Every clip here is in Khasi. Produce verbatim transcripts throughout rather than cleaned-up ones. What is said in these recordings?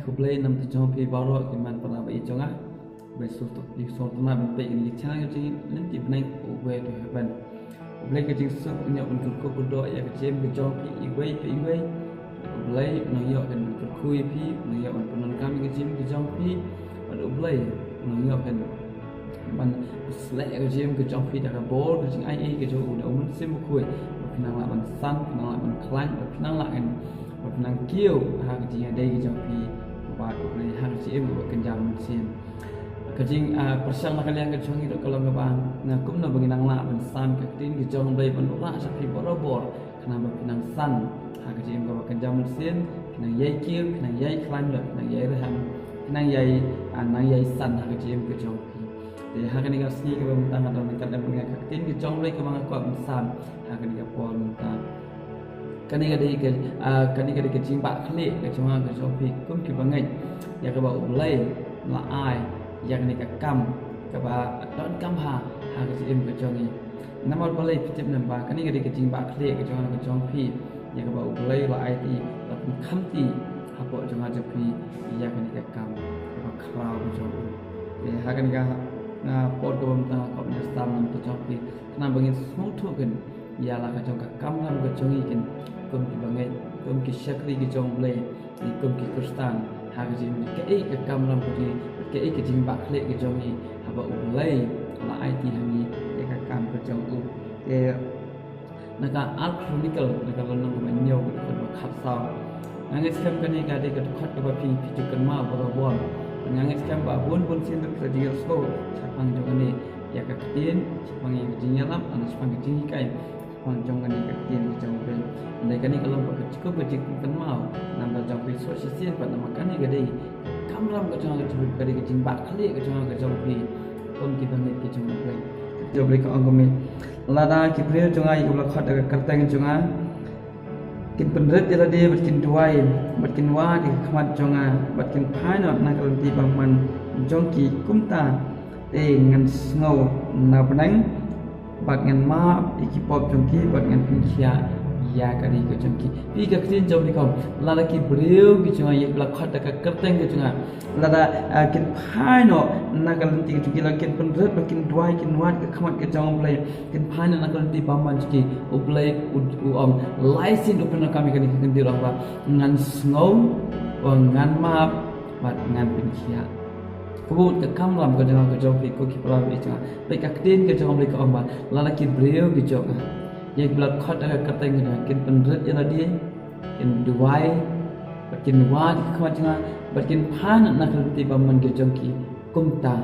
Khublei na bynta jong phi baroh ki hynmen para ba ïeit jong nga. Ba ïeit sngewtynnat ban peit ïa kane ka channel ka jong ngi Lynti Bneng, A Way to Heaven. Khublei ka jingsuk, un ïoh ban kyrkhu kyrdoh ïa ka jingim ka jong phi iwei pa iwei. Khublei un ïoh kan ban kyrkhu ïa phi, un ïoh ban pyndonkam ïa ka jingim ka jong phi. Bad khublei un ïoh kan ban pynshlur ïa ka jingim ka jong phi da ka bor ka jingaiei ka jong u, da u Mynsiem Bakhuid, ba phin nang lah ban san, phin nang lah ban khlaiñ, ba phin nang lah kan, ba phin nang kiew ha ka jingïadei ka jong phi bad U Blei ha ka jingim kaba kynja mynsiem. Ka jing, ah, pyrshang na ka liang ka jong ngi ruh ka long kaba, na kumno ba ngin nang lah ban san ka ktien ka jong U Blei ban wanrah sha phi barabor, khnang ba phin nang san ha ka jingim kaba kynja mynsiem, phin nang ïai kiew, phin nang ïai khlaiñ, phin nang ïai rhem, phin nang ïai, ah, nang ïai san ha ka jingim ka jong phi. Te ha kane ka sngi kaba mynta nga don ryngkat lem bad nga ka ktien ka jong U Blei kaba nga kwah ban san ha kane ka por mynta. Kane ka dei ka, ah, kane ka dei ka jingbakla ka jong nga ka jong phi kum kiba ngeit ïa kaba U Blei u la ai ïa kane ka kam kaba donkam ha, ha ka jingim ka jong ngi. Namar balei phi tip ne em ba kane ka dei ka jingbakla ka jong nga ka jong phi ïa kaba U Blei u la aiti, u la pynkhamti hapoh jong nga jong phi ïa kane ka kam kaba khraw ka jong u. Te ha kane ka, ah, por kaba mynta nga kwah ban ïasam na bynta jong phi khnang ba ngin sngewthuh kan ïa la ka jong ka kamram ka jong ngi kan kum kiba ngeit, kum ki shakri ki jong U Blei, kum ki Khristan, ha ka jingim kaei ka kamram ka jong ngi, kaei ka jingbakla ka jong ngi haba U Blei u la aiti ha ngi ïa ka kam ka jong u. Te na ka Ar Chronicle, na ka lynnong kaba hynñiew, ka dkhot ba khatsaw. Nga ngeit skhem kane ka dei ka dkhot kaba phi, phi ju kynmaw barabor. Nga ngeit skhem ba bun bun sien ruh phi la ju ïohsngew shaphang jong kane ïa ka ktien, shaphang ïa ka jingïalap, lane shaphang ka jinghikai shaphang jong kane ka ktien ka jong U Blei. Hynrei kane ka long ba ka jingkynmaw namar jong phi sa shisien pat, namar kane ka dei ka kamram ka jong nga ka jong phi, ka dei ka jingbakla ka jong nga ka jong phi kum kiba ngeit ka jong U Blei. Ka jong U Blei ka ong kumne: Lada ki briew jong nga kiba la khot da ka kyrteng jong nga kin pynrit ïa lade bad kin duwai bad kin wad ïa ka khmat jong nga bad kin phai noh na ka lynti bymman jong ki, kumta te ngan sngew na bneng bad ngan map ïa ki pop jong ki bad ngan pynkhiah ïa ka ri ka jong ki. Phi, ka ktien jong U Blei ka ong, lada ki briew ki jong nga kiba la khot da ka kyrteng ka jong nga, lada, ah, kin phai noh na ka lynti ka jong ki, lada kin pynrit bad kin duwai, kin wad ïa ka khmat ka jong U Blei, kin phai noh na ka lynti bymman jong ki, U Blei u, u ong, lai sien u pyndonkam ïa kane ka kyntien, u ong ba ngan sngew, u ong ngan map bad ngan pynkhiah. Kaba mut ka kamram ka jong nga ka jong phi ko ki para bangeit jong nga. Peit, ka ktien ka jong U Blei ka ong ba lada ki briew ki jong nga, ïa kiba la khot da ka kyrteng ka jong nga, kin pynrit ïa lade, kin duwai bad kin wad ïa ka khmat jong nga bad kin phai noh na ka lynti bymman ka jong ki, kumta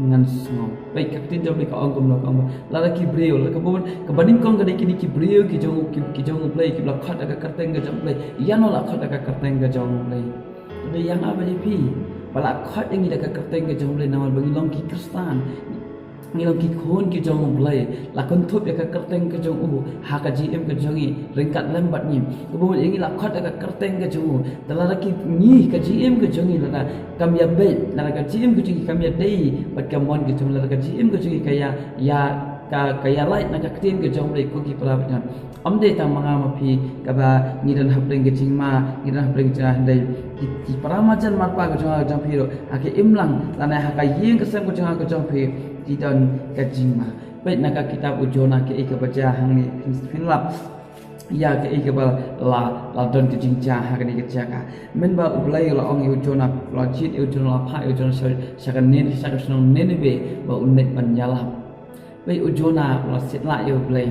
ngan sngew. Peit, ka ktien jong U Blei ka ong kumno, ka ong ba lada ki briew, lada, kaba mut, kaba nyngkong ka dei kine ki briew ki jong u, ki, ki jong U Blei, kiba la khot da ka kyrteng ka jong U Blei. Ïano la khot da ka kyrteng ka jong U Blei? Ka dei ïa nga bad ïa phi ba la khot ïa ngi da ka kyrteng ka jong U Blei namar ba ngi long ki Khristan, ngi long ki khun ki jong U Blei, la kynthup ïa ka kyrteng ka jong u ha ka jingim ka jong ngi, ryngkat lem bad ngi. Kaba mut ïa ngi la khot da ka kyrteng ka jong u, te lada ki, ngi, ka jingim ka jong ngi lada kam ïabeit, lada ka jingim ka jong ngi kam ïadei bad ka mon ka jong, lada ka jingim ka jong ngi ka ïa, ïa, ka, ka ïalait na ka ktien ka jong U Blei, ko ki para bangeit jong nga, ym dei tang ma nga ma phi kaba ngi don hapdeng ka jingma, ngi don hapdeng ka jingma, hynrei ki, ki para marjan marpa ka jong nga ka jong phi ruh ha ka imlang lane ha ka ïing ka sem ka jong nga ka jong phi ki don ka jingma. Peit na ka kitab u Jonah, kaei kaba jia hangne, phin, phin lap ïa kaei kaba la, la don ka jingjia ha kane ka jaka. Mynba U Blei u la ong ïa u Jonah, u la jied ïa u Jonah, u la phah ïa u Jonah sha, sha ka Nin-, sha ka shnong Nineveh ba un leit ban ïalap. Peit, u Jonah u la siat lah ïa U Blei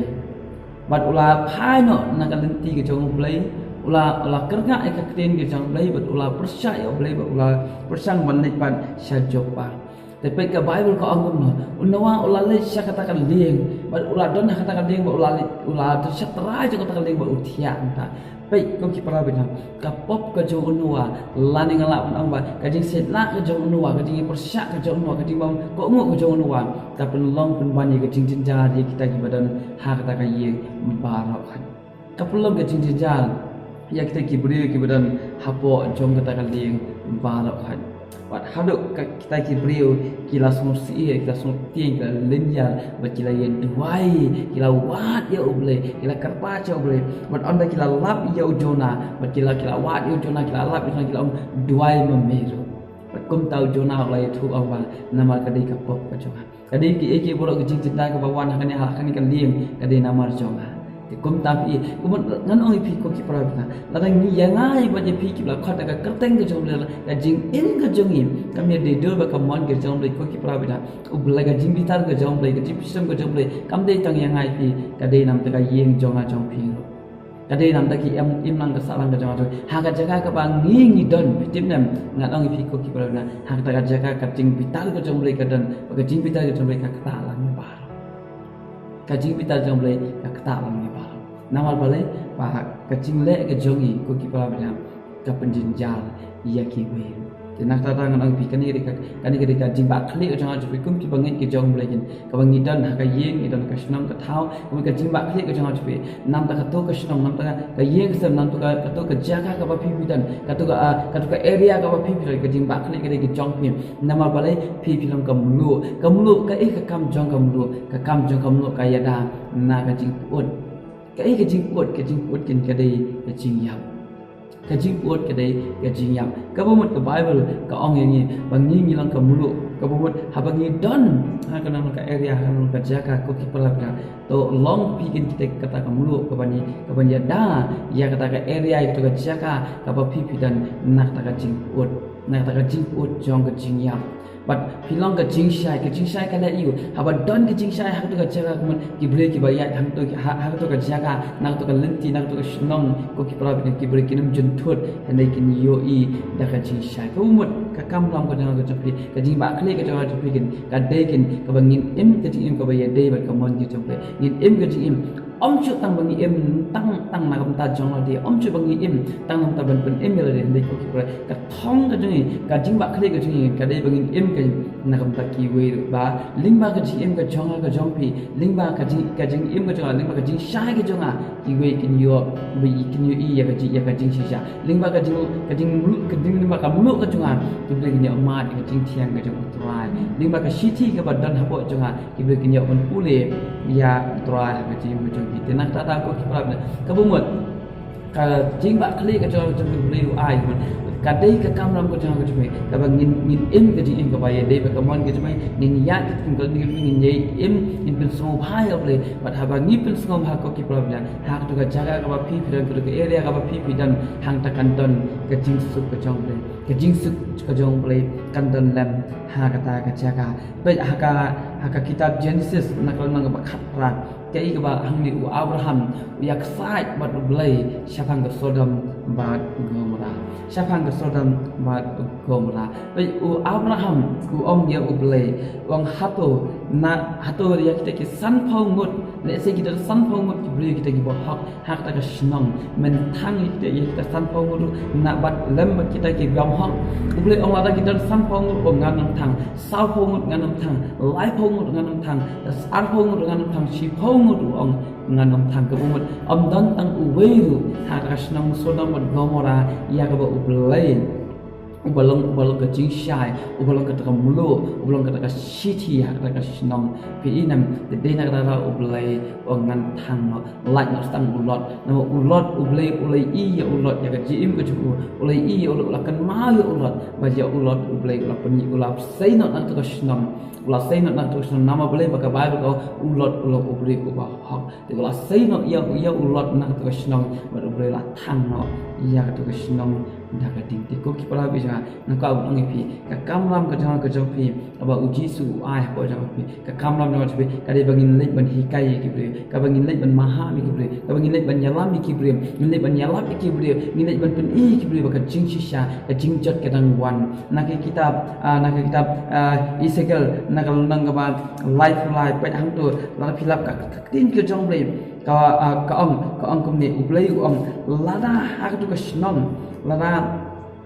bad u la phai noh na ka lynti ka jong U Blei, u la, u la kyrngah ïa ka ktien ka jong U Blei bad u la pyrshah ïa U Blei bad u la pyrshang ban leit pat sha Joppa. Te peit, ka Baibl ka ong kumno, u Noah u la leit sha kata ka lieng bad u la don ha kata ka lieng bad u la leit, u la don sha trai jong kata ka lieng bad u thiah mynta. Peit, ko ki para bangeit jong nga, ka pop ka jong u Noah, lane nga lah ban ong ba ka jingsiat lah ka jong u Noah, ka jingpyrshah ka jong u Noah, ka jingbym kohnguh ka jong u Noah, ka pynlong pynban ïa ka jingjynjar ïa kita kiba don ha kata ka ïing baroh khoit. Ka pynlong ka jingjynjar ïa kita ki briew kiba don hapoh jong kata ka lieng baroh khoit. Wat haduh ka kita ki briew ki la sngewsih, ki la sngewtieng, ki la lynñiar, bad ki la ïeng duwai, ki la wad ïa U Blei, ki la kyrpad ïa U Blei. Bad ynda ki la lap ïa u Jonah, bad ki la, ki la wad ïa u Jonah, ki la lap ïa u Jonah, ki la ong, duwai ma me ruh. Bad kumta u Jonah u la ïathuh, u ong ba namar ka dei ka pop ka jong nga. Ka dei kiei kiei baroh ki jingjynjar kaba wan ha kane, ha kane ka lieng, ka dei namar jong nga. Te kumta phi, kumno ngan ong ïa phi ko ki para bangeit. Lada ngi ïa ngai bad ïa phi kiba la khot da ka kyrteng ka jong U Blei, ka jingim ka jong ngi kam ïadei dur bad ka mon ka jong U Blei ko ki para bangeit. U Blei, ka jingbitar ka jong U Blei, ka jingpynshitom ka jong U Blei kam dei tang ïa ngai phi, ka dei namar ka ïing jong nga jong phi ruh. Ka dei namar ki im, imlang ka sahlang ka jong nga jong phi. Ha ka jaka kaba ngi ngi don, phi tip ne em, ngan ong ïa phi ko ki para bangeit. Ha kata ka jaka ka jingbitar ka jong U Blei ka don, ka jingbitar ka jong U Blei ka ktah lang ïa baroh. Ka jingbitar jong U Blei ka ktah lang ïa baroh. Namar balei? Ba ka jingleh ka jong ngi ko ki para bangeit ka pynjynjar ïa kiwei. Te na kata ngan ong ïa phi kane ka dei ka, kane ka dei ka jingbakla ka jong nga jong phi kum ki bangeit ki jong U Blei kin. Kaba ngi don ha ka ïing, ngi don ka shnong ka thaw, kaba ka jingbakla ka jong nga jong phi. Namar kato ka shnong, namar ka ïing ka sem, namar ka, kato ka jaka kaba phi phi don, kato ka, ah, kato ka area kaba phi phi don, ka jingbakla ka dei ka jong phi. Namar balei? Phi phi long ka mluh. Ka mluh, kaei ka kam jong ka mluh? Ka kam jong ka mluh ka ïada na ka jingpyut. Kaei ka jingpyut? Ka jingpyut kin ka dei ka jingïap. Ka jingpyut ka dei ka jingïap. Kaba mut ka Baibl ka ong ïa ngi ba ngi ngi long ka mluh. Kaba mut haba ngi don ha kano kano ka area, ha kano kano ka jaka ko ki para bangeit, to long phi kin kita kata ka mluh kaban ïa, kaban ïada ïa kata ka area, ïa kata ka jaka kaba phi phi don na kata ka jingpyut, na kata ka jingpyut jong ka jingïap. Bad phi long ka jingshai, ka jingshai ka leh aïu? Haba don ka jingshai ha kato ka jaka, ka mut ki briew kiba ïaid hangto, ha, ha kato ka jaka, na kato ka lynti, na kato ka shnong ko ki para bangeit, ki briew kin ym jynthut, hynrei kin ïohi da ka jingshai. Kaba mut ka kamram ka jong nga ka jong phi, ka jingbakla ka jong nga jong phi kin ka dei kin kaba ngin im ka jingim kaba ïadei bad ka mon ka jong U Blei. Ngin im ka jingim Ym shu tang ba ngi im tang, tang na ka bynta jong lade, ym shu ba ngi im tang na ka bynta ban pynim ïa lade, hynrei ko ki para, ka thong ka jong ngi, ka jingbakla ka jong ngi ka dei ba ngin im ka na ka bynta kiwei ruh, ba lyngba ka jingim ka jong nga ka jong phi, lyngba ka jing, ka jingim ka jong nga, lyngba ka jingshai ka jong nga, kiwei kin ïoh, ba kin ïohi ïa ka jing, ïa ka jingshisha. Lyngba ka jing, ka jingmluh, ka jing, lyngba ka mluh ka jong nga, ki briew kin ïoh mad ïa ka jingthiang ka jong U Trai. Lyngba ka shithi kaba don hapoh jong nga, ki briew kin ïoh ban pule ïa U Trai ha ka jingim ka jong ki. Te na kata ka daw ko ki para bangeit, kaba mut ka jingbakla ka jong, jong U Blei u ai, ka dei ka kamram ka jong, ka jong U Blei, kaba ngin, ngin im ka jingim kaba ïadei bad ka mon ka jong U Blei, ngin ïaid ka jingim, ngin ïaid im, ngin pynsngewbha ïa U Blei. Bad haba ngi pynsngewbha ko ki para bangeit, ha kato ka jaka kaba phi phi don, kato ka area kaba phi phi don, hangta kan don ka jingsuk ka jong U Blei. Ka jingsuk ka jong U Blei kan don lem ha kata ka jaka. Peit ha ka, ha ka kitab Genesis na ka lynnong kaba khatphra, kaei kaba hangne, u Abraham u ïaksaid bad U Blei shaphang ka Sodom bad Gomorrah. Shaphang ka Sodom bad Gomorrah. Peit u Abraham u ong ïa U Blei, u ong, hato na, hato ïa kita ki sanphew ngut, lehse ki don sanphew ngut ki briew kita kiba hok ha kata ka shnong, mynta ïa kita, ïa kita sanphew ngut ruh, na bad lem bad kita ki bym hok. U Blei u ong lada ki don sanphew ngut, u ong ngan ym thang, sawphew ngut ngan ym thang, laiphew ngut ngan ym thang, arphew ngut ngan ym thang, shiphew ngut u ong ngan ym thang. Kaba mut ym don tang uwei ruh ha kata ka shnong Sodom bad Gomorrah ïa kaba U Blei uba long, uba long ka jingshai, uba long kata ka mluh, uba long kata ka shithi ha kata ka shnong. Phi i ne em, te dei na kata ka daw U Blei u ong ngan thang noh, lait noh tang u Lot. Namar u Lot, U Blei u la ïohi ïa u Lot, ïa ka jingim ka jong u, u la ïohi ïa u Lot, u la kynmaw ïa u Lot, ba ïa u Lot U Blei u la pyn, u la sei noh na kata ka shnong, u la sei noh na kata ka shnong. Namar balei? Ba ka Baibl ka ong u Lot u long u briew uba hok. Te u la sei noh ïa, ïa u Lot na kata ka shnong, bad U Blei u la thang noh ïa kata ka shnong da ka ding. Te ko ki para bangeit, nga kwah ban ong ïa phi, ka kamram ka jong, ka jong phi, kaba U Jisu u ai hapoh jong phi, ka kamram jong phi ka dei ba ngin leit ban hikai ïa ki briew, kaba ngin leit ban maham ïa ki briew, kaba ngin leit ban ïalam ïa ki briew, ngin leit ban ïalap ïa ki briew, ngin leit ban pyni ïa ki briew ba ka jingshisha, ka jingjot ka dang wan. Na ka kitab, ah, na ka kitab, ah, Esekiel, na ka lynnong kaba laiphew lai, peit hangto, lada phi lap ka, ka ktien ka jong U Blei, ka, ah, ka ong, ka ong kumne, U Blei u ong, lada ha kato ka shnong, lada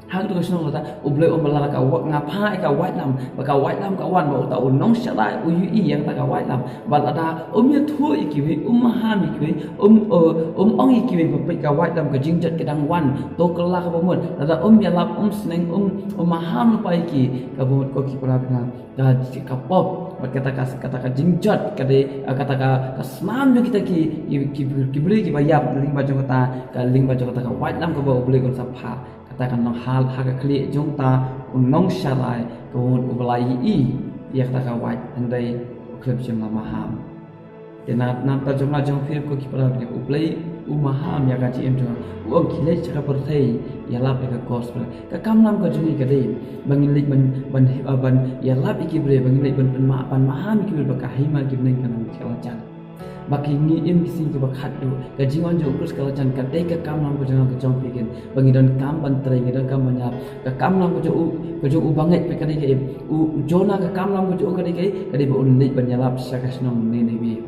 Ha katu ka shnong lada U Blei um ba lada ka wa-, nga phah ïa ka waitlam, ba ka waitlam ka wan, ba uta u nongsharai u ïohi ïa kata ka waitlam, ba lada um ïathuh ïa kiwei, um maham ïa kiwei, um, uh, um ong ïa kiwei ba peit ka waitlam, ka jingjot ka dang wan, to kylla kaba mut, lada um ïalap, um sneng, um, um maham lypa ïa ki, kaba mut ko ki para bangeit, ka, ka pop, bad kata ka, kata ka jingjot, ka dei, uh, kata ka, ka snam jong kita ki, ki, ki, ki briew kiba ïap, lyngba jong kata, ka lyngba jong kata ka waitlam kaba U Blei un sa phah. Kata kan long ha, ha ka khlieh jong uta u nongsharai, kaba mut uba la ïohi ïa kata ka wait, hynrei u khlem shym la maham. Te na, na ka bynta jong nga jong phi ko ki para bangeit, U Blei u maham ïa ka jingim jong nga. U ong khie leit sha ka pyrthei, ïalap ïa ka gospel. Ka kamram ka jong ngi ka dei ba ngin leit ban, ban, ah, ban ïalap ïa ki briew, ba ngin leit ban, ban ma-, ban maham ïa ki briew ba ka hima ki bneng kan nang sha la jan. Ba ki ngi im ki sngi kiba khatduh, ka jingwan jong U Khrist ka la jan, ka dei ka kamram ka jong nga ka jong phi ken. Ba ngi donkam ban trei, ngi donkam ban ïalap. Ka kamram ka jong u, ka jong u bangeit phi ka dei kaei? U Jonah ka kamram ka jong u ka dei kaei? Ka dei ba un leit ban ïalap sha ka shnong Nineveh.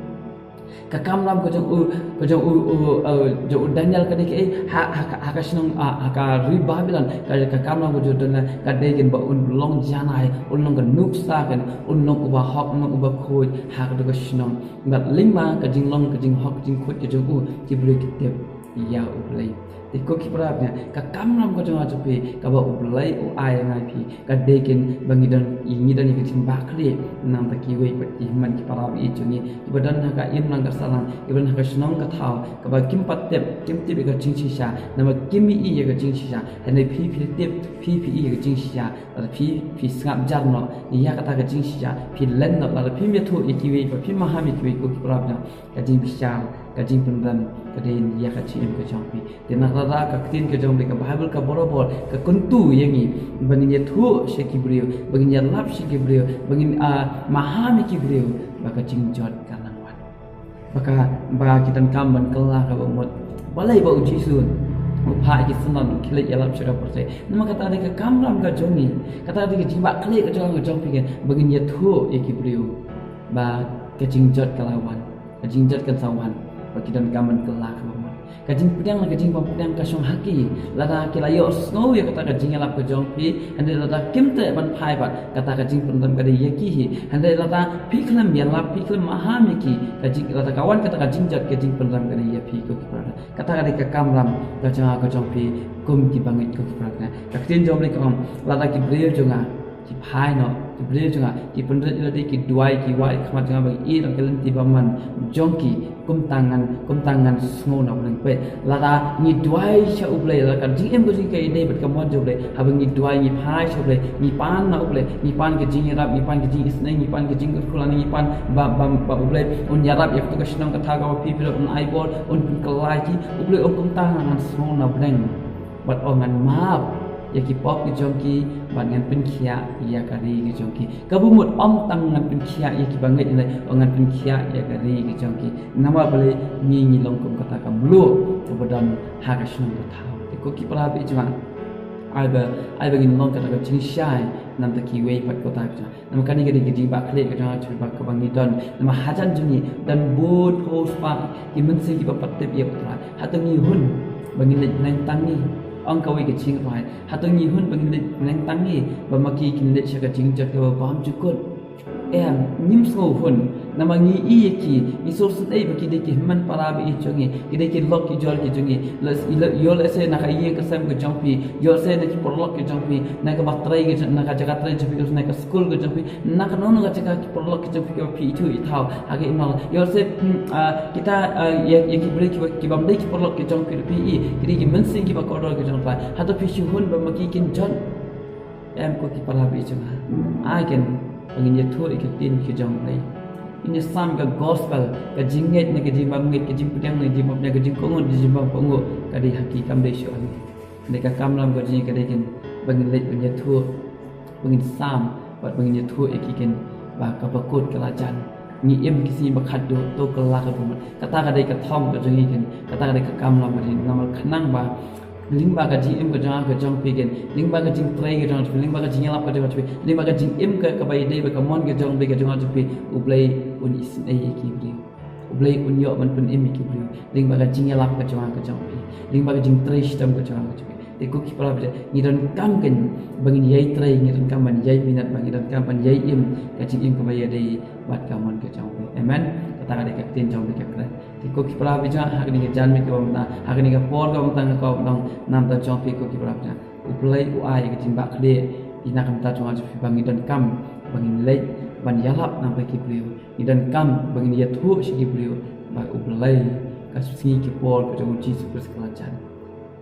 Ka kamram ka jong u, ka jong u, u, uh, jong u Daniel ka dei kaei? Ha, ha, ha ka shnong, ah, ha ka ri Babilon, ka, ka kamram ka jong u Daniel ka dei ken ba un long janai, un long ka nuksa ken, un long uba hok, un long uba khuid ha katu ka shnong. Bad lyngba ka jinglong, ka jinghok, ka jingkhuid ka jong u, ki briew ki tip ïa U Blei. Te ko ki para bangeit, ka kamram ka jong nga jong phi, kaba U Blei u ai ïa nga ïa phi, ka dei ken ba ngi don, ngi don ïa ka jingbakla na ka bynta kiwei pat ki hynmen ki para bangeit jong ngi, kiba don ha ka imlang ka sahlang, kiba don ha ka shnong ka thaw, kaba kim pat tip, kim tip ïa ka jingshisha, namar kim ïohi ïa ka jingshisha. Hynrei phi, phi tip, phi, phi ïohi ïa ka jingshisha. Lada phi, phi sngap jar noh ïa kata ka jingshisha, phi len noh, lada phim ïathuh ïa kiwei, ba phim maham ïa kiwei, ko ki para bangeit, ka jingbishar, ka jingpynrem ka dei ïa ka jingim ka jong phi. Te na ka lada ka ktien ka jong phi, ka Baibl ka borabor ka kyntu ïa ngi ba ngin ïathuh sha ki briew, ba ngin ïalap sha ki briew, ba ngin, ah, maham ïa ki briew, ba ka jingjot kan nang wan. Ba ka, ba ki donkam ban kylla kaba mut. Balei ba U Jisu u phah ïa ki synran, khie leit ïalap sha ka pyrthei? Namar kata ka dei ka kamram ka jong ngi. Kata ka dei ka jingbakla ka jong, ka jong phi ken, ba ngin ïathuh ïa ki briew ba ka jingjot ka la wan. Ka jingjot kan sa wan. Ba ki donkam ban kylla kaba mut. Ka jingpdiang, ka jingbym pdiang ka shong ha ki. Lada ki la ïohsngew ïa kata ka jingïalap ka jong phi, hynrei lada kim treh ban phai pat, kata ka jingpynrem ka dei ïa ki hi. Hynrei lada phi khlem ïalap, phi khlem maham ïa ki, ka jing, lada ka wan kata ka jingjot, ka jingpynrem ka dei ïa phi, ko ki para bangeit. Kata ka dei ka kamram ka jong nga, ka jong phi, kum ki bangeit, ko ki para bangeit. Ka ktien jong U Blei ka ong, lada ki briew jong nga ki phai noh, ki briew jong nga ki pynrit ïa lade, ki duwai, ki wad ha khmat jong nga ba ki ïoh ïa ka lynti bymman jong ki, kumta ngan, kumta ngan sngew na bneng. Peit, lada ngi duwai sha U Blei, lada ka jingim ka jong ngi ka ïadei bad ka mon jong U Blei, haba ngi duwai, ngi phai sha U Blei, ngi pan na U Blei, ngi pan ka jingïarap, ngi pan ka jingisynei, ngi pan ka jingkyrkhu, lane ngi pan ba, ba, ba U Blei un ïarap ïa katu ka shnong ka thaw kaba phi, phi ruh un ai bor, un pynkylla ïa ki, U Blei u ong kumta ngan sngew na bneng. Bad u ong ngan map ïa ki pop ki jong ki, bad ngan pynkhiah ïa ka ri ka jong ki. Kaba mut ym tang ngan pynkhiah ïa ki bangeit, hynrei u ong ngan pynkhiah ïa ka ri ka jong ki. Namar balei? Ngi ngi long kum kata ka mluh kaba don ha ka shnong ka thaw. Te ko ki para bangeit jong nga, ai ba, ai ba ngin long kata ka jingshai na bynta kiwei pat ko ta ka jong. Namar kane ka dei ka jingbakla ka jong nga, ka jong phi, kaba ngi don. Namar hajan jong ngi don bun phew spah ki mynsiem kiba pat tip ïa U Trai. Hato ngi hun ba ngin leit bneng tang ngi? Ong kawei ka jingrwai. Hato ngi hun ba ngin leit bneng tang ngi, ba ma ki kin leit sha ka jingjot kaba bymjukut? Em, ngim sngew hun. Namar ngi ïohi ïa ki, ngi sngewsynei ba ki dei ki hynmen para baieit jong ngi, ki dei ki lok ki jor ki jong ngi. Lehse, leh-, ïoh lehse na ka ïing ka sem ka jong phi, ïoh lehse na ki paralok ki jong phi, na kaba trei ki jong, na ka jaka trei jong phi, na ka skul ka jong phi, na kano kano ka jaka ki paralok ki jong phi kiba phi ithuh ithaw ha ka imlang. Ïoh lehse, hmm, ah, kita, ah, ïa, ïa ki briew kiba, kibym dei ki paralok ki jong phi ruh phi i, ki dei ki mynsiem kiba kordor ki jong U Trai. Hato phi shu hun ba ma ki kin jot? Em ko ki para baieit jong nga, ai ken ba ngin ïathuh ïa ka ktien ka jong U Blei. Ngin ïasam ka gospel, ka jingngeit ne ka jingbymngeit, ka jingpdiang ne ka jingbym pdiang, ka jingkohnguh ne ka jingbym kohnguh, ka dei ha ki, kam dei shuh ha ngi. Dei ka kamram ka jong ngi ka dei ken ba ngin leit ban ïathuh, ba ngin sam, bad ba ngin ïathuh ïa ki ken ba kaba kut ka la jan. Ngi im ki sngi ba khatduh, to kylla kaba mut. Kata ka dei ka thong ka jong ngi ken, kata ka dei ka kamram ka jong ngi, namar khnang ba lyngba ka jingim ka jong nga ka jong phi ken, lyngba ka jingtrei ka jong nga jong phi, lyngba ka jingïalap ka jong nga jong phi, lyngba ka jingim ka, kaba ïadei bad ka mon ka jong U Blei ka jong nga jong phi, U Blei un isynei ïa ki briew. U Blei un ïoh ban pynim ïa ki briew lyngba ka jingïalap ka jong nga ka jong phi, lyngba ka jingtrei shitom ka jong nga ka jong phi. Te ko ki para bangeit, ngi donkam kein ba ngin ïai trei, ngi donkam ban ïai minot, ba ngi donkam ban ïai im ka jingim kaba ïadei bad ka mon ka jong U Blei. Amen. Kata ka dei ka ktien jong U Blei ka kren. Te ko ki para bangeit, ha kane ka janmiet kaba mynta, ha kane ka por kaba mynta nga kwah ban ong na bynta jong phi ko ki para bangeit, U Blei u ai ka jingbakla ïa na ka bynta jong nga jong phi ba ngi donkam ba ngin leit ban ïalap na bynta ki briew. Ngi donkam ba ngin ïathuh sha ki briew ba U Blei, ka sngi ki por ka jong U Jisu Khrist ka la jan.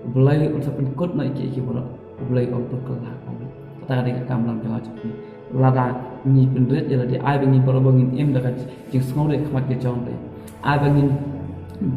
U Blei un sa pynkut noh ïa ki, ïa ki baroh. U Blei um pynkylla. Kata ka dei ka kam lam jong nga jong phi. Lada ngi pynrit ïa lade, ai ba ngi baroh ba ngin im da ka jingsngewrit ha khmat ka jong U Blei. Ai ba ngin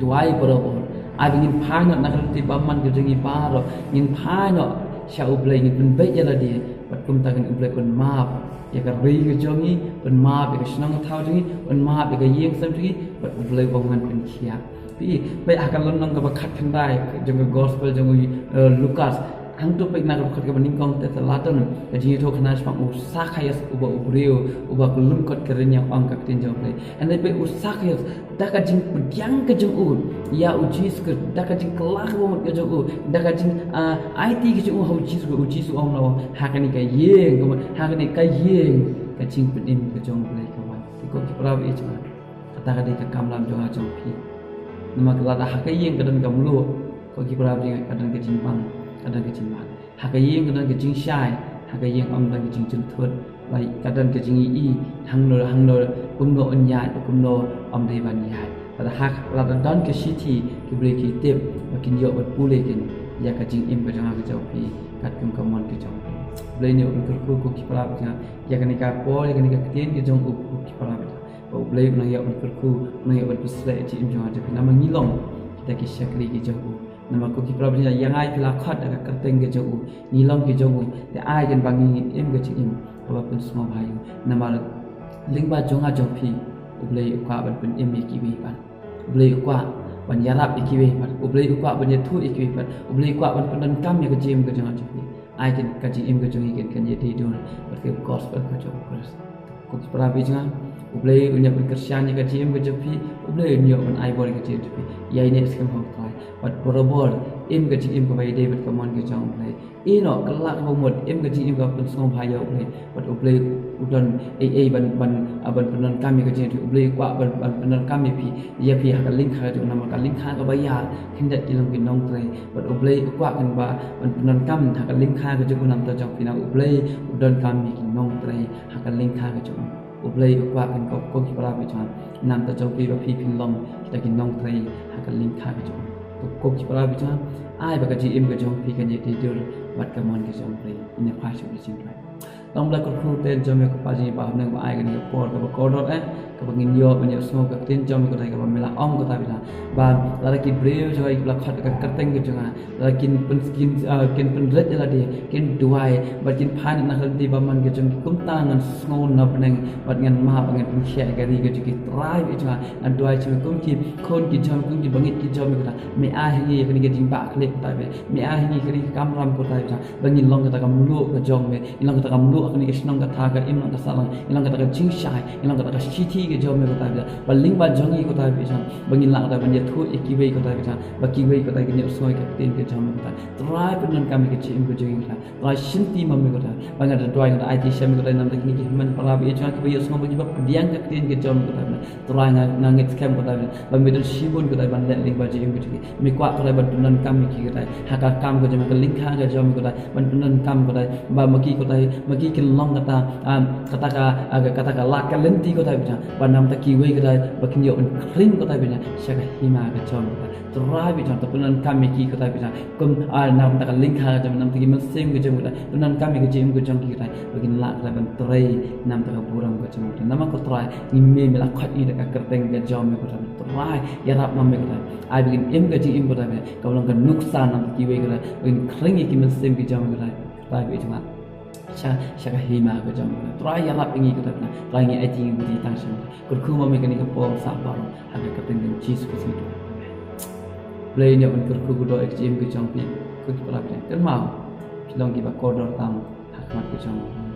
duwai barabor. Ai ba ngin phai noh na ka lynti bymman ka jong ngi baroh. Ngin phai noh sha U Blei, ngin pynbeit ïa lade. Bad kumta kan U Blei un map ïa ka ri ka jong ngi, un map ïa ka shnong ka thaw jong ngi, un map ïa ka ïing sem jong ngi, bad U Blei un wan pynkhiah. Phi, phi, ha ka lynnong kaba khatkhyndai jong ka gospel jong u, eh, Lukas. Hangto phi na ka dkhot kaba nyngkong te sa la don ka jingïathuhkhana shaphang u Sakhaios, uba u briew uba lyngkot ka ri ñiang, ong ka ktien jong U Blei. Hynrei phi, u Sakhaios, da ka jingpdiang ka jong u ïa U Jisu Khrist, da ka jingkylla kaba mut ka jong u, da ka jing, ah, aiti ka jong u ha U Jisu, U Jisu u ong noh, ha kane ka ïing, ha kane ka ïing ka jingpynim ka jong U Blei ka wan. Te ko ki para bangeit jong nga, kata ka dei ka kam lam jong nga jong phi. Namar lada ha ka ïing ka don ka mluh, ko ki para bangeit, ka don ka jingbam, ka don ka jingbam. Ha ka ïing ka don ka jingshai, ha ka ïing ym don ka jingjynthut, ba ka don ka jingïohi, hangno hangno, kumno un ïaid, kumno ym dei ban ïaid. Lada ha, lada don ka shithi, ki briew ki tip ba kin ïoh ban pule kein ïa ka jingim ka jong nga ka jong phi, katkum ka mon ka jong phi. Blei un ïoh ban kyrkhu ko ki para bangeit, ïa kane ka por, ïa kane ka ktien ka jong u, ko ki para bangeit. Ba U Blei un nang ïoh ban kyrkhu, un nang ïoh ban pynsleh ïa ka jingim jong nga jong phi, namar ngi long kita ki shakri ki jong u. Namar ko ki para bangeit, ïa nga ïa phi la khot da ka kyrteng ka jong u, ngi long ki jong u. Te ai kein ba ngin im ka jingim kaba pynsngewbha ïa u. Namar lyngba jong nga jong phi, U Blei u kwah ban pynim ïa kiwei pat. U Blei u kwah ban ïarap ïa kiwei pat. U Blei u kwah ban ïathuh ïa kiwei pat. U Blei u kwah ban pyndonkam ïa ka jingim ka jong nga jong phi. Ai kein ka jingim ka jong ngi kein kan ïadei dur bad ka gospel ka jong U Khrist. Ko ki para bangeit jong nga, U Blei un ïoh ban kyrshan ïa ka jingim ka jong phi, U Blei un ïoh ban ai bor ïa ka jingim jong phi. Ïaineh skhem ha U Trai bad barabor im ka jingim kaba ïadei bad ka mon ka jong U Blei. Ïehnoh, kylla kaba mut, im ka jingim kaba pynsngewbha ïa U Blei. Bad U Blei u don ei ei ban, ban, ah, ban pyndonkam ïa ka jingim jong phi. U Blei u kwah ban, ban pyndonkam ïa phi, ïa phi ha ka lyngkha ka jong u, namar ka lyngkha kaba ïar, khyndiat ki long ki nongtrei. Bad U Blei u kwah kein ba ban pyndonkam ha ka lyngkha ka jong u, na bynta jong phi, namar U Blei u donkam ïa ki nongtrei ha ka lyngkha ka jong u. U Blei u kwah kein ko, ko ki para bangeit jong nga, na bynta jong phi ba phi phin long kita ki nongtrei ha ka lyngkha ka jong u. Ko, ko ki para bangeit jong nga, ai ba ka jingim ka jong phi kan ïadei dur bad ka mon ka jong U Blei. Ngin ïa phai sha ka jingkyrkhu. Long ba la kyrkhu ktien jong me ko Pa jong ngi ba ha bneng, ba ai kane ka por kaba kordor eh, kaba ngin ïoh ban ïohsngew ka ktien jong me ko Trai, kaba me la ong ko Trai bad ba lada ki briew jong nga kiba la khot da ka kyrteng ka jong nga, lada kin pyn, kin, ah, kin pynrit ïa lade, kin duwai bad kin phai na ka lynti bymman ka jong ki, kumta ngan sngew na bneng bad ngan map bad ngan pynkhiah ïa ka ri ka jong ki. Trai bad jong nga, ngan duwai jong me kum ki khun ki jong me, kum ki bangeit ki jong me ko Trai, me ai ha ngi ïa kane ka jingbakla ko Trai bad me ai ha ngi ïa kane ka kamram ko Trai bad jong nga, ba ngin long kata ka mluh ka jong me, ngin long kata ka mluh ha kane ka shnong ka thaw, ka imlang ka sahlang, ngin long kata ka jingshai, ngin long kata ka shithi ka jong me ko Trai bad jong nga, ba lyngba jong ngi ko Trai bad jong nga, ba ngin lah ko Trai ban ïathuh ïa kiwei ko Trai bad jong nga, ba kiwei ko Trai kin ïohsngew ïa ka ktien ka jong me ko Trai. Trai pyndonkam ïa ka jingim ka jong ngi ko Trai. Trai shim ti ma me ko Trai. Ba nga da duwai, nga da aiti sha me ko Trai, namar kine ki hynmen para bangeit jong nga kiba ïohsngew bad kiba pdiang ka ktien ka jong me ko Trai. Trai nga, nga ngeit skhem ko Trai ba me don shibun ko Trai ban leh lyngba jingim ka jong ki. Me kwah ko Trai ban pyndonkam ïa ki ko Trai ha ka kam ka jong me, ka lyngkha ka jong me ko Trai, ban pyndonkam ko Trai ba ma ki ko Trai, ma ki kin long kata, ah, kata ka, ah, kata ka lad ka lynti ko Trai bad jong nga, ba na bynta kiwei ko Trai ba kin ïoh ban khring ko Trai bad jong nga sha ka hima ka jong me ko Trai. Trai bad jong nga, to pyndonkam ïa ki ko Trai bad jong nga. Kum, ah, na bynta ka lyngkha ka jong me, na bynta ki mynsiem ka jong me ko Trai, pyndonkam ïa ka jingim ka jong ki ko Trai, ba kin lah ko Trai ban trei na bynta ka burom ka jong me ko Trai. Namar ko Trai, ngi, me, me la khot ngi da ka kyrteng ka jong me ko Trai. Trai ïarap ma me ko Trai. Ai ba ngin im ka jingim ko Trai kaba long ka nuksa na bynta kiwei ko Trai, ba ngin khring ïa ki mynsiem ki jong me ko Trai. Trai bad jong nga, sha, sha ka hima ka jong me ko Trai. Trai ïarap ïa ngi ko Trai. Trai ngi aiti ngi buti tang sha me. Kyrkhu ma me kane ka por sa baroh ha ka kyrteng ka jong U Jisu Khrist ngi duwai. Amen. Blei un ïoh ban kyrkhu kyrdoh ïa ka jingim ka jong phi ko ki para bangeit. Kynmaw, phi long kiba kordor tam ha khmat ka jong U Blei.